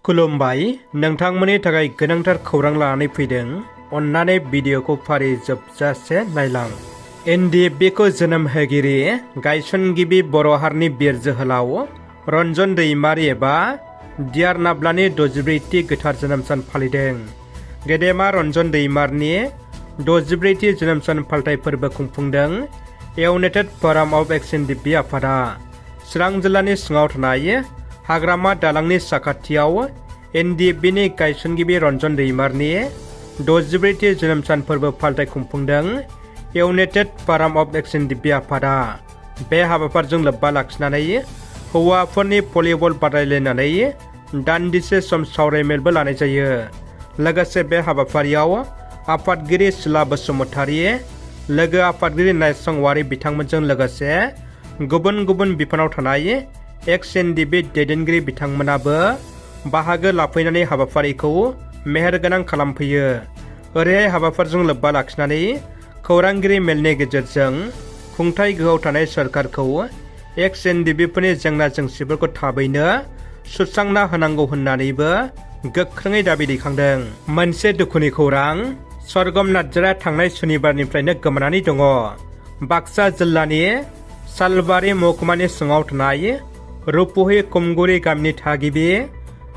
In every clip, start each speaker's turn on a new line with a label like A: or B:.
A: खुलुमबाय नोंथांमोननि थाखाय गोनांथार खौरां लानानै फैदों। अन्नानै भिडिअखौ फारि जोबजासे नायलां। एनडिएफबिखौ जोनोम होगिरि गायसनगिरि बर' हारिनि बिर जोहोलाव रन्जन दैमारि एबा डिआर नाब्लानि 64थि गोथार जोनोम सान फालिदों। गेदेमा रन्जन दैमारिनि 64थि जोनोम सान फालिथाय फोरबो खुंफुंदों united forum of ex NDFB आफादा। चिरां जिल्लानि सिङाव थानाय हाग्रामा दालांनि साखाथियाव एनडिएफबिनि गायसनगिरि रन्जन दैमारिनि 64थि जोनोम सान फोरबो फालिथाय खुंफुंदों united forum of ex NDFB आफादा। बे हाबाफारिजों लोब्बा लाखिनानै हौवाफोरनि भलिबल बादायलायनानै दान्दिसे सम सावरायमेलबो लानाय जायो। लोगोसे बे हाबाफारियाव आफादगिरि सिला बसुमतारी, लोगो आफादगिरि नायसं औवारी बिथांमोनजों लोगोसे गुबुन गुबुन बिफानाव थानाय एक्स एनडिएफबि दैदेनगिरि बिथांमोनाबो बाहागो लाफैनानै हाबाफारिखौ मेहेरगोनां खालामफैयो। ओरैहाय हाबाफारिजों लोब्बा लाखिनानै खौरांगिरि मेलनि गेजेरजों खुंथाय गोहोआव थानाय सोरखारखौ एक्स एनडिएफबिफोरनि जेंना जेंसिफोरखौ थाबैनो सुस्रांना होनांगौ होननानैबो गोख्रोङै दाबि दैखांदों। मोनसे दुखुनि खौरां, सरगम नार्जारिया थांनाय सुनिबारनिफ्रायनो गोमानानै दङ। बाक्सा जिल्लानि सालबारि महकुमानि सिङाव थानाय रुपहि कुमगुरि गामिनि थागिबि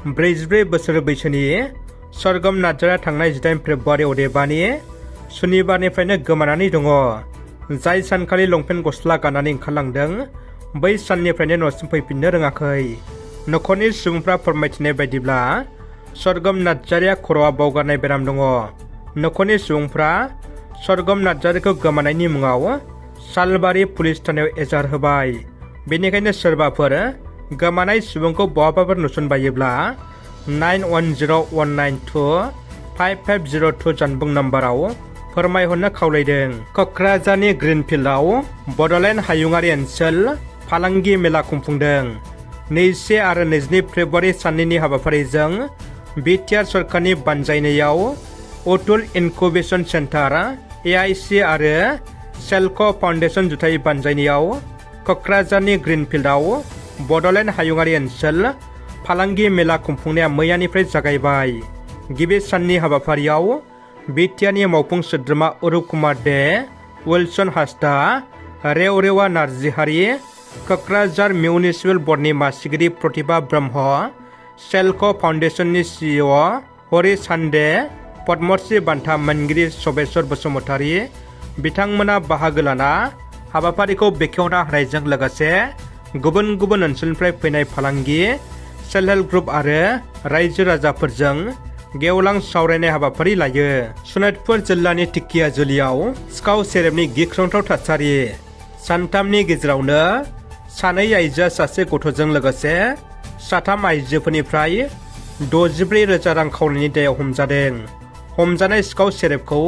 A: 44 बोसोर बैसोनि सरगम नार्जारिया थांनाय 18 फेब्रुवारि अदेबानि सुनिबारनिफ्रायनो गोमानानै दङ। जाय सानखालि लंपेन्ट गस्ला गाननानै ओंखारलांदों बै साननिफ्रायनो न'सिम फैफिननो रोङाखै। न'खरनि सुबुंफ्रा फोरमायथिनाय बायदिब्ला सरगम नार्जारिया खर'आ बावगारनाय बेराम दङ। न'खरनि सुबुंफ्रा सरगम नार्जारिखौ गोमानायनि मुङाव सालबारि पुलिस थानायाव एजाहार होबाय। बेनिखायनो सोरबाफोर गोमानाय सुबुंखौ बहाबाफोर नुसनबायोब्ला 9101925502 जानबुं नाम्बाराव फोरमायहरनो खावलायदों। क'क्राझारनि ग्रिनफिल्डआव बड'लेण्ड हायुङारि ओनसोल फालांगि मेला खुंफुंदों। 21 आरो 22 फेब्रुवारि साननैनि हाबाफारिजों बिटिआर सरकारनि बानजायनायाव अटुल इनकुबेशन सेन्टार एआइसि आरो सेल्क' फाउन्डेशन जुथाइ बानजायनायाव क'क्राझारनि ग्रिनफिल्डआव बड'लेण्ड हायुङारि ओनसोल फालांगि मेला खुंफुंनाया मैयानिफ्राय जागायबाय। गिबि साननि हाबाफारियाव बिटिआरनि मावफुं सोद्रोमा अरुप कुमार दे, उइलसन हांसदा, रेवरेवा नार्जिहारि, क'क्राझार मिउनिसिपेल बर्डनि मासिगिरि प्रतिभा ब्रह्म, सेल्क' फाउन्डेशननि सिइअ हरि सान्दे, पद्मश्री बान्था मोनगिरि सवेश्वर बसुमतारी बिथांमोना बाहागो लाना हाबाफारिखौ बेखेवना होनायजों लोगोसे गुबुन गुबुन ओनसोलनिफ्राय फैनाय फालांगि, सेल्फ हेल्प ग्रुप आरो रायजो राजाफोरजों गेवलां सावरायनाय हाबाफारि लायो। सनितपुर जिल्लानि टिकियाजुलियाव सिखाव सेरेबनि गिख्रंथाव थासारि। सानथामनि गेजेरावनो सानै आइजोआ सासे गथ'जों लोगोसे 3 आइजोफोरनिफ्राय 64,000 रां खावनायनि दायाव हमजादों। हमजानाय सिखाव सेरेबखौ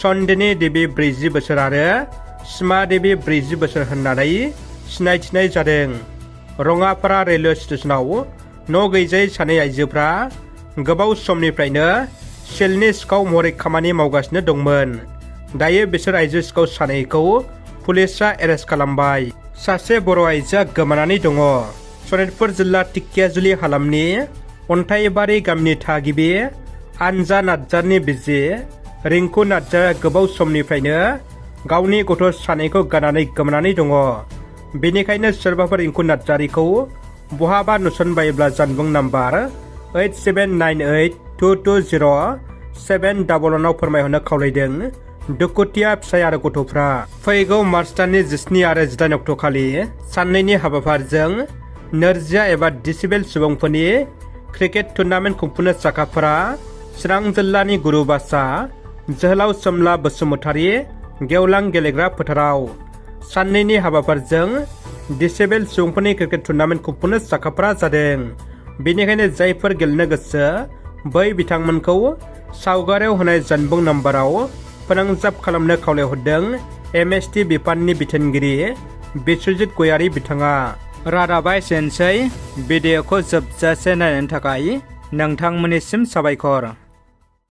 A: सन्देनि देबि 40 बोसोर आरो सिमा देबि 40 बोसोर होननानै सिनायथिनाय जादों। रङापारा रेलवे स्टेशनाव न' गैजायै सानै आइजोफ्रा गोबाव समनिफ्रायनो सेलनि सिखाव महरै खामानि मावगासिनो दंमोन। दायो बिसोर आइजो सिखाव सानैखौ पुलिसआ एरेस्ट खालामबाय। सासे बर' आइजोआ गोमानानै दङ। सनितपुर जिल्ला टिकियाजुलि हालामनि अन्थाइबारि गामिनि थागिबि आनजा नार्जारिनि बिसि रिंकु नार्जारिया गोबाव समनिफ्रायनो गावनि गथ' सानैखौ गारनानै गोमानानै दङ। बेनिखायनो सोरबाफोर रिंकु नार्जारिखौ बहाबा नुसनबायोब्ला जानबुं नाम्बार 8798220711 आव फोरमायहरनो खावलायदों दुखुथिया फिसाय आरो गथ'फ्रा। फैगौ मार्च दाननि 17 आरो 18 अक्ट'खालि साननैनि हाबाफारिजों नोरजिया एबा दिसेबोल सुबुंफोरनि क्रिकेट टुर्नामेन्ट खुंफुंनो साखाफारा चिरां जिल्लानि गुरुबासा जोहोलाव सोमला बसुमतारी गेवलां गेलेग्रा फोथाराव साननैनि हाबाफारिजों दिसेबोल सुबुंफोरनि क्रिकेट टुर्नामेन्ट खुंफुंनो साखाफारा जादों। बेनिखायनो जायफोर गेलेनो गोसो बै बिथांमोनखौ सावगारियाव होनाय जानबुं नाम्बाराव फोनांजाब खालामनो खावलायहरदों एमएसटि बिफाननि बिथोनगिरि बिस्वजित गयारी बिथाङा। रादाबा एसेनोसै। भिडिअखौ जोबजासे नायनायनि थाखाय नोंथांमोननिसिम साबायखर।